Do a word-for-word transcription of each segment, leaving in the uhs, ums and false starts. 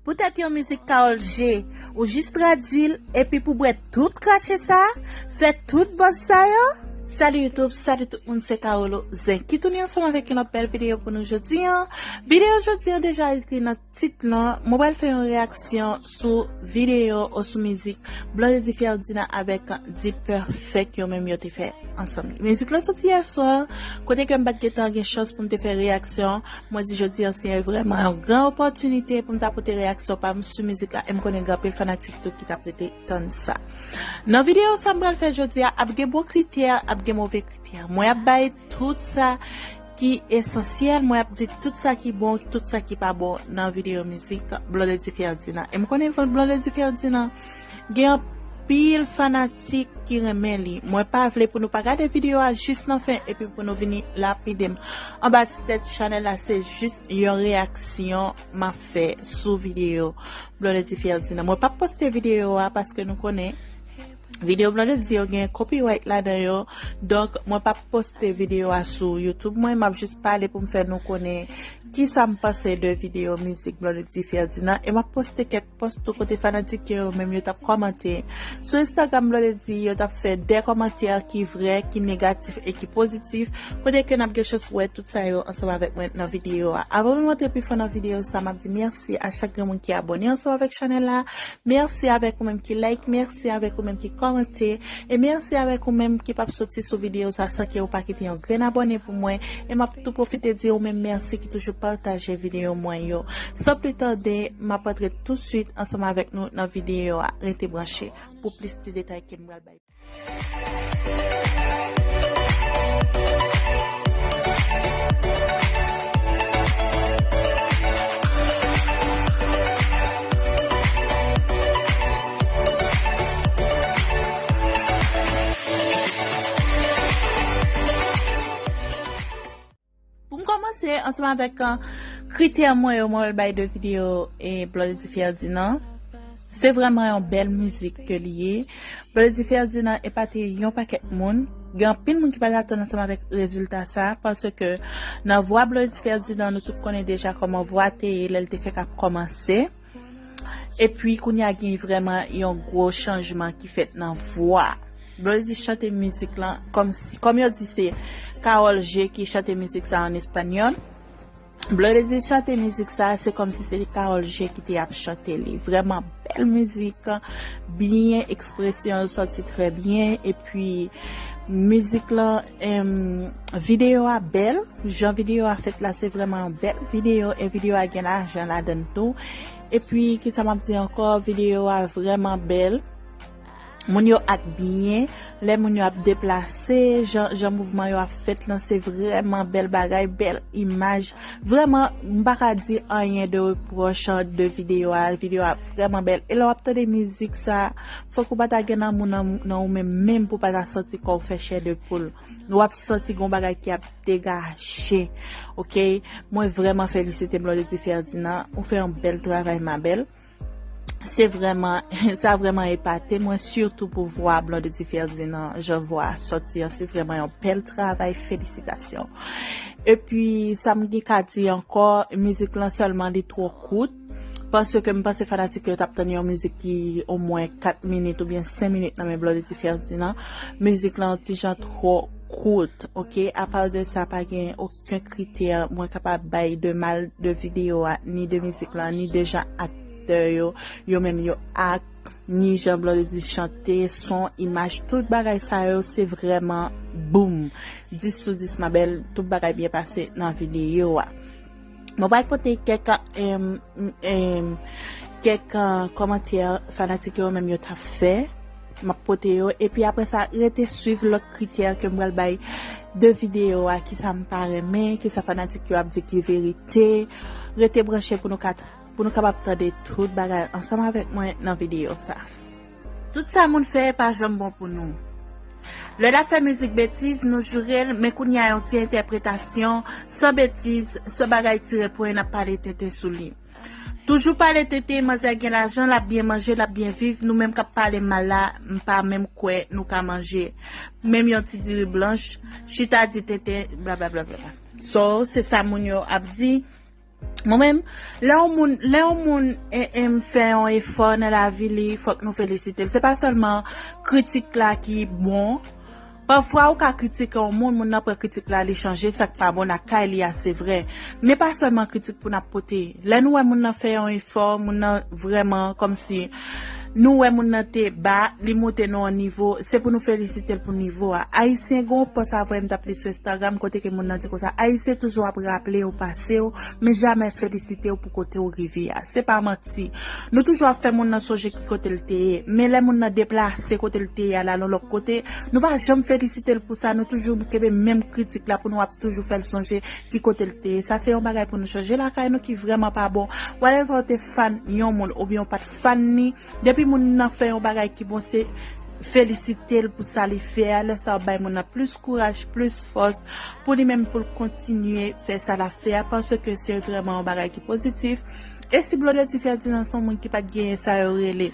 Poutèt yon mizik Carole G, ou jis tradui l epi pou bwè tout krache sa, fè tout bòz sa yo? Salut YouTube, salut tout moun, se Carolo Zen ki tounen ansanm avèk yon lòt bèl videyo pou nou jodi an. Videyo jodi an deja ekri nan tit lan, mwen pral fè yon reyaksyon sou videyo ou sou mizik Blondedy Ferdinand avèk D-Perfect yo menm yo te fè ansanm. Mizik lan soti yè swa, kote ke m pa t gentan gen chans pou m te fè reyaksyon. Mwen di jodi an se vrèman yon gran opòtinite pou m ta pote reyaksyon pa m sou mizik la, e m konnen gen anpil fanatik tou ki t ap rete tann sa. Nan videyo sa m pral fè jodi a, ap gen bon kritè, ap gen move kritè. Mwen ap bay tout sa ki esansyèl, mwen ap di tout sa ki bon, tout sa ki pa bon nan videyo mizik Blondedy Ferdinand. E m konnen Blondedy Ferdinand gen anpil fanatik ki renmen li. Mwen pa vle pou nou pa gade videyo a jis nan fen epi pou nou vini lapide m. Anba ti tèt chanèl la, se jis yon reyaksyon m ap fè sou videyo Blondedy Ferdinand. Mwen p ap poste videyo a paske nou konnen videyo Blondedy yo gen copyright ladan yo. Donk, mwen p ap poste videyo a sou YouTube mwen. M ap jis pale pou m fè nou konnen kisa m panse de videyo mizik Blondedy Ferdinand. E m ap poste kèk pòs tou kote fanatik yo menm yo t ap kòmante. Sou Instagram Blondedy yo t ap fè de kòmantè ki vrè, ki negatif e ki pozitif. Kote ke n ap gen chans wè tout sa yo ansanm avèk mwen nan videyo a. Avan m antre pi fon nan videyo sa, m ap di mèsi a chak grenn moun ki abòne ansanm avèk chanèl la. Mèsi avèk ou menm ki like, mèsi avèk ou menm ki kòmante, e mèsi avèk ou menm ki p ap soti sou videyo sa san ke ou pa kite yon grenn abòne pou mwen. E m ap tou pwofite di ou menm mèsi ki toujou pataje videyo mwen yo. San pli tande, m ap antre touswit ansanm avèk nou nan videyo a. Rete branche pou plis ti detay ke m pral bay. Pou m kòmanse ansanm avèk, uh, kritè mwen yo, mwen bay de videyo e Blondedy Ferdinand. Se vrèman yon bèl mizik ke li ye. Blondedy Ferdinand epate yon pakèt moun. Gen anpil moun ki pa t atann ansanm avèk rezilta sa, paske nan vwa Blondedy Ferdinand, nou tout konnen deja kòman vwa te ye lè l te fèk ap kòmanse. Epi kounye a gen vrèman yon gwo chanjman ki fèt nan vwa. Blondedy chante mizik lan kòm si, kòm yo di se Carole G ki chante mizik sa an espanyòl. Blondedy chante mizik sa, se kòm si se Carole G ki te ap chante li. Vrèman bèl mizik, byen, ekspresyon yo sòti trè byen. Epi mizik lan, em, videyo a bèl. Jan videyo a fèt la, se vrèman yon bèl videyo. E videyo a gen lajan ladan l tou. Epi, kisa m ap di ankò? Videyo a vrèman bèl. Moun yo ak byen. Lè moun yo ap deplase, jan, jan mouvman yo ap fèt lan, se vrèman bèl bagay, bèl imaj. Vrèman, m pa ka di anyen de repwòch de videyo a. Videyo a vrèman bèl. E lè w ap tande mizik sa, fòk ou pa ta gen lanmou nan, nan ou menm, menm pou w pa ta santi kò w fè chè de poul. W ap santi gon bagay ki ap degaje. Oke? Mwen vrèman felisite Blondedy Ferdinand. Ou fè yon bèl travay, ma belle. Se vrèman, sa vrèman epate mwen, sitou pou vwa Blondedy Ferdinand, jan vwa a sòti an, se vrèman yon bèl travay, felisitasyon. Epi, sa m gen ka di ankò, mizik lan sèlman li twò kout, paske m panse fanatik yo t ap tann yon mizik ki omwen kat minit oubyen senk minit nan men Blondedy Ferdinand. Mizik lan yon ti jan twò kout, oke? Apa de sa, pa gen okenn kritè mwen kapab bay de mal de videyo a, ni de mizik lan, ni de jan aktè yo, yo menm yo ak, ni jan Blondedy chante, son, imaj, tout bagay sa yo, se vrèman boum. Dis sou dis, ma belle, tout bagay byen pase nan videyo a. Mwen pral pote kèk, em, em, kèk, eh, kòmantè fanatik yo menm yo t ap fè. M ap pote yo. Epi apre sa, rete swiv lòt kritè ke m pral bay de videyo a, kisa m pa renmen, kisa fanatik yo ap di ki verite. Rete branche pou nou ka, pou nou kapab tande tout bagay ansanm avèk mwen nan videyo sa. Tout sa moun fè pa janm bon pou nou. Lè l ap fè mizik betiz, nou joure l, men kounye a yon ti entèpretasyon, san betiz, san bagay tire pwen, n ap pale tenten sou li. Toujou pale tenten, manzè gen lajan, l ap byen manje, l ap byen viv, nou menm k ap pale mal la, m pa menm kwè nou ka manje menm yon ti diri blanch, chita di tenten, blablabla. So, se sa moun yo ap di. Mwen menm, lè yon moun, lè yon moun e, e, fè yon efò nan lavi li, fòk nou felisite l. Se pa sèlman kritik la ki bon. Pafwa ou ka kritike yon moun, moun nan pran kritik la, li chanje, sa k pa bon nan kay li a, se vre. Men pa sèlman kritik pou n ap pote. Lè nou wè moun nan fè yon efò, moun nan vrèman kòmsi nou wè moun nan te ba, li moute nan yon nivo, se pou nou felisite l pou nivo a. Ayisyen gen yon pòs avè m t ap li sou Instagram kote ke moun nan di konsa, Ayisyen toujou ap raple yo pase w, men jamè felisite w pou kote w rive a. Se pa manti. Nou toujou ap fè moun nan sonje ki kote l te ye, men lè moun nan deplase kote l te ye a, l al yon lòt kote, nou pa janm felisite l pou sa, nou toujou kenbe menm kritik la pou nou ap toujou fè l sonje ki kote l te ye. Sa se yon bagay pou nou chanje lakay nou ki vrèman pa bon. Whatever ou te fan yon moun oubyen ou pa t fan ni, depi moun nan fè yon bagay ki bon, se felisite l pou sa li fè a. Lè sa ap bay moun nan plis kouraj, plis fòs pou li menm pou l kontinye fè sa l ap fè a, paske se vrèman yon bagay ki pozitif. E si Blondedy Ferdinand se yon moun ki pa t genyen sa yo rele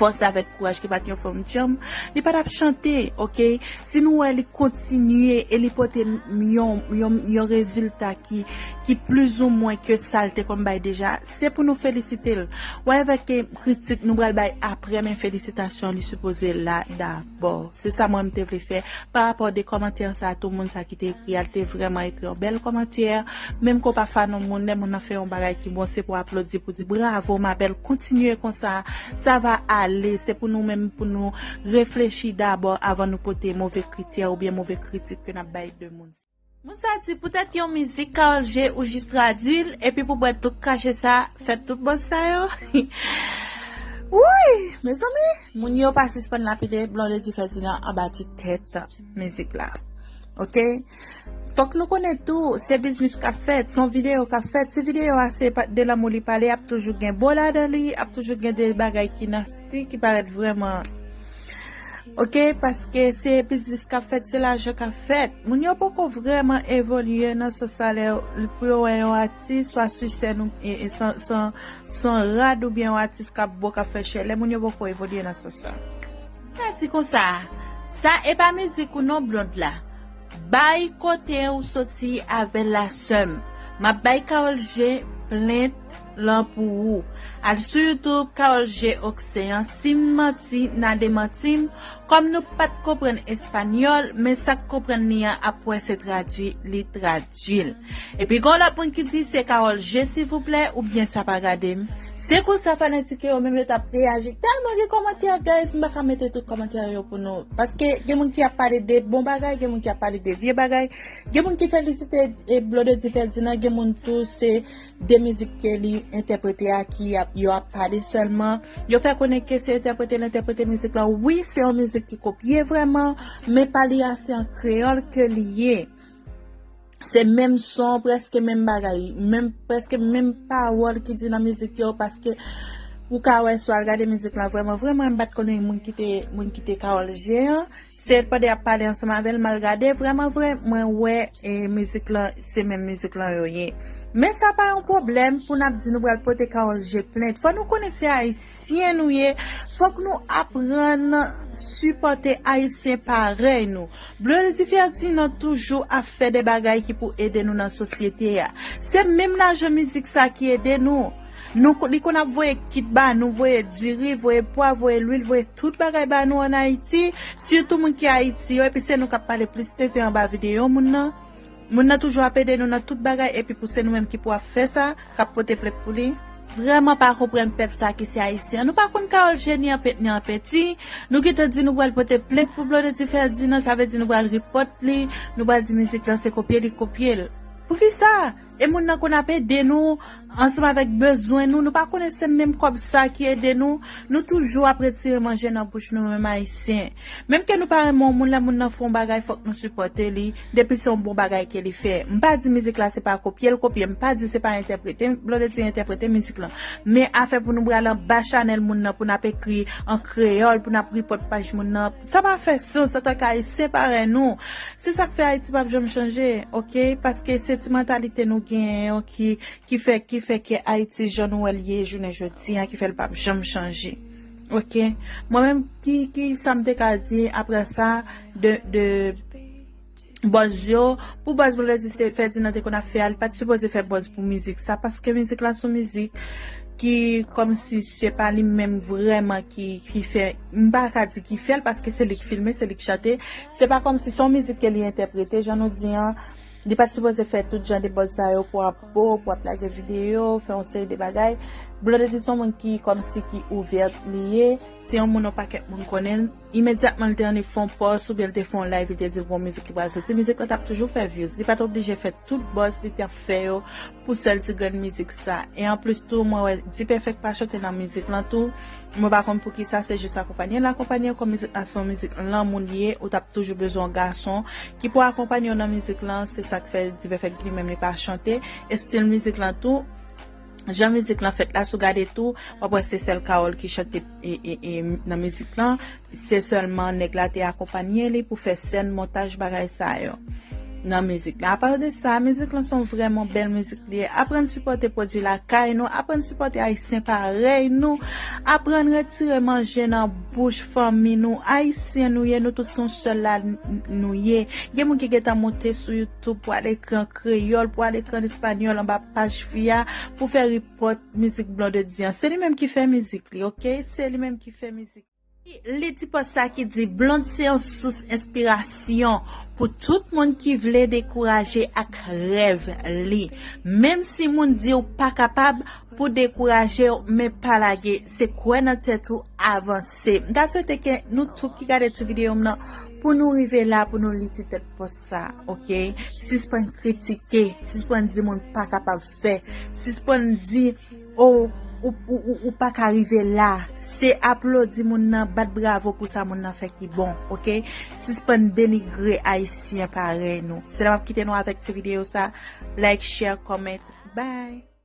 fòs avèk kouraj, ki pa t yon fanm djanm, li pa t ap chante, oke? Si nou wè li kontinye e li pote yon, yon, yon rezilta ki, ki plizoumwen ke sa l te konn bay deja, se pou nou felisite l. Whatever ke kritik nou pral bay apre, men felisitasyon li sipoze la dabò. Se sa mwen m te vle fè. Pa rapò de kòmantè sa, tout moun sa ki te ekri a, l te vrèman ekri yon bèl kòmantè. Menm ke w pa fan yon moun, lè moun nan fè yon bagay ki bon, se pou aplodi, pou di bravo ma belle, kontinye konsa, sa va ale. Se pou nou menm, pou nou reflechi dabò avan nou pote move kritè oubyen move kritik ke n ap bay de moun. Moun sa di poutèt yon mizik Karol G ou jis tradui l, epi pou bwè tout kache sa, fè tout bòs sa yo. Wouy, mezanmi, moun yo pa sispann lapide Blondedy Ferdinand anba ti tèt mizik la. Oke? Fòk nou konnen tou, se biznis k ap fèt, se yon videyo k ap fèt. Si videyo a se pa de lanmou li pale, ap toujou gen bo ladan li, ap toujou gen de bagay ki nasty, ki parèt vrèman, oke, paske se biznis k ap fèt, se lajan k ap fèt. Moun yo poko vrèman evolye nan sans sa lè pou yo wè yon atis, swa sou sèn ou, e, e, san, san, san rad oubyen yon atis k ap bo, k ap fè chè. Lè moun yo poko evolye nan sans sa. Sa di konsa, sa e pa mizik ou non, Blonde la. Bay kote ou soti avè l la, sè m. M ap bay Karol G plent lan pou ou. Al sou YouTube, Karol G Ocean. Si m manti, n a demanti m. Kòm nou pa t konprann espanyòl, men sa k konprann li an ap wè se tradui, li tradui l. Epi gen yon lòt moun ki di se Karol G silvouplè, oubyen sa pa gade m. Se konsa fanatik yo menm yo t ap reyaji. Tèlman gen kòmantè, guys, m pa ka mete tout kòmantè yo pou nou. Paske gen moun ki ap pale de bon bagay, gen moun ki ap pale de vye bagay, gen moun ki felisite e Blondedy Ferdinand, gen moun tou se de mizik ke li entèprete a ki ap, yo ap pale sèlman. Yo fè konnen ke se entèprete l entèprete mizik lan. Wi, se yon mizik ki kopye vrèman, men pa li a se an kreyòl ke li ye. Se menm son, prèske menm bagay, menm, prèske menm pawòl ki di nan mizik yo, paske ou ka wè si w al gade mizik lan vrèman, vrèman, m pa t konnen moun ki te, moun ki te Karol G an. Se pandan y ap pale ansanm avè l, m al gade, vrèman vre, mwen wè, e, mizik lan, se menm mizik lan yo ye. Men sa pa yon pwoblèm pou n ap di nou pral pote Karol G plent. Fò nou konnen se Ayisyen nou ye, fòk nou aprann sipòte Ayisyen parèy nou. Blondedy Ferdinand toujou ap fè de bagay ki pou ede nou nan sosyete a. Se menm lajan mizik sa ki ede nou. Nou, li konn ap voye kit ba nou, voye diri, voye pwa, voye lwil, voye tout bagay ba nou ann Ayiti. Sitou moun ki Ayiti yo, epi se nou k ap pale plis tenten anba videyo moun nan. Moun nan toujou ap ede nou nan tout bagay, epi pou se nou menm ki pou ap fè sa, k ap pote plent pou li. Vrèman pa konprann pèp sa ki se Ayisyen. Nou pa konn Karol G ni an pent ni an penti. Nou gentan di nou pral pote plent pou Blondedy Ferdinand, sa vle di nou pral repòt li, nou pral di mizik lan se kopye li kopye l. Poukisa? E moun nan konn ap ede nou ansanm avèk bezwen nou, nou pa konnen se menm kòb sa ki ede nou, nou toujou ap retire manje nan bouch nou menm Ayisyen. Menm ke nou pa renmen yon moun, lè moun nan fè yon bagay, fòk nou sipòte li, depi se yon bon bagay ke li fè. M pa di mizik la se pa kopye l kopye, m pa di se pa entèprete, Blondedy entèprete mizik lan. Men afè pou nou pral anba chanèl moun nan, pou n ap ekri an kreyòl, pou n ap repòt paj moun nan, sa pa fè sans antanke Ayisyen parèy nou. Se sa k fè Ayiti p ap janm chanje, oke? Paske se ti mantalite nou genyen yo ki, ki fè, ki fè ke Ayiti jan nou wè l ye jounen jodi a, ki fè l p ap janm chanje. Oke? Mwen menm, ki, ki sa m te ka di apre sa de, de, buzz yo, pou buzz Blondedy te fè di nan te konn ap fè a, li pa t sipoze fè buzz pou mizik sa, paske mizik la se yon mizik ki kòmsi se pa li menm vrèman ki, ki fè, m pa ka di ki fè l, paske se li k filme, se li k chante, se pa kòmsi se yon mizik ke li entèprete, jan nou di an, li pa t sipoze fè tout jan de buzz sa yo pou ap bo, pou ap lage videyo, fè yon seri de bagay. Blondedy se yon moun ki kòmsi ki ouvè li ye, se yon moun yon pakèt moun konnen l. Imedyatman li te annik fè yon post oubyen li te fè yon live, li te di l gon mizik ki pral soti. Mizik la t ap toujou fè views. Li pa t oblije fè tout buzz li t ap fè yo pou sèl ti grenn mizik sa. E anplis tou, mwen wè D-Perfect pa chante nan mizik lan tou. Mwen pa konn poukisa, se jis akonpanye l akonpanye l, kòm mizik la se yon mizik lanmou li ye, ou t ap toujou bezwen yon gason ki pou akonpanye w nan mizik lan, se sa k fè D-Perfect li menm li pa chante. Estil mizik lan tou, jan mizik lan fèt la, si w gade tou, w ap wè se sèl Carole ki chante e, e, e, nan mizik lan. Se sèlman nèg la te akonpanye li pou fè sèn, montaj, bagay sa yo nan mizik la. Apa de sa, mizik lan se yon vrèman bèl mizik li ye. Aprann sipòte pwodui lakay nou, aprann sipòte ayisyen parèy nou, aprann retire manje nan bouch fanmi nou. Ayisyen nou ye, nou tout se yon sèl la n-, nou ye. Gen moun ki gentan monte sou YouTube pou al ekri an kreyòl, pou al ekri an espanyòl anba paj fi a, pou fè report mizik Blondedy an. Se li menm ki fè mizik li, oke? Se li menm ki fè mizik. Li di post sa ki di, Blonde se yon sous enspirasyon pou tout moun ki vle dekouraje ak rèv li. Menm si moun di w pa kapab, pou dekouraje w, men pa lage, se kwè nan tèt ou, avanse. M ta swete ke nou tout ki gade ti videyo m nan, pou nou rive la, pou nou li ti tèt post sa, oke? Sispann kritike, sispann di moun pa kapab fè, sispann di, oh, ou, ou, ou, ou pa ka rive la. Se aplodi moun nan, bat bravo pou sa moun nan fè ki bon, oke? Sispann denigre ayisyen parèy nou. Se la m ap kite nou avèk ti videyo sa. Like, share, comment. Bye.